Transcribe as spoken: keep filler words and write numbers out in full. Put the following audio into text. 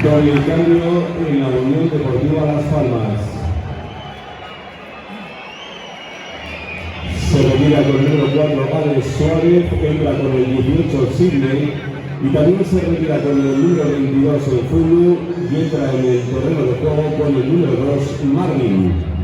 Con el cambio en la Unión Deportiva Las Palmas. Se retira con el número cuatro, Alex Suárez, entra con el dieciocho, Sidney, y también se retira con el número veintidós, el Fulu, y entra en el terreno de juego con el número dos, Marvin.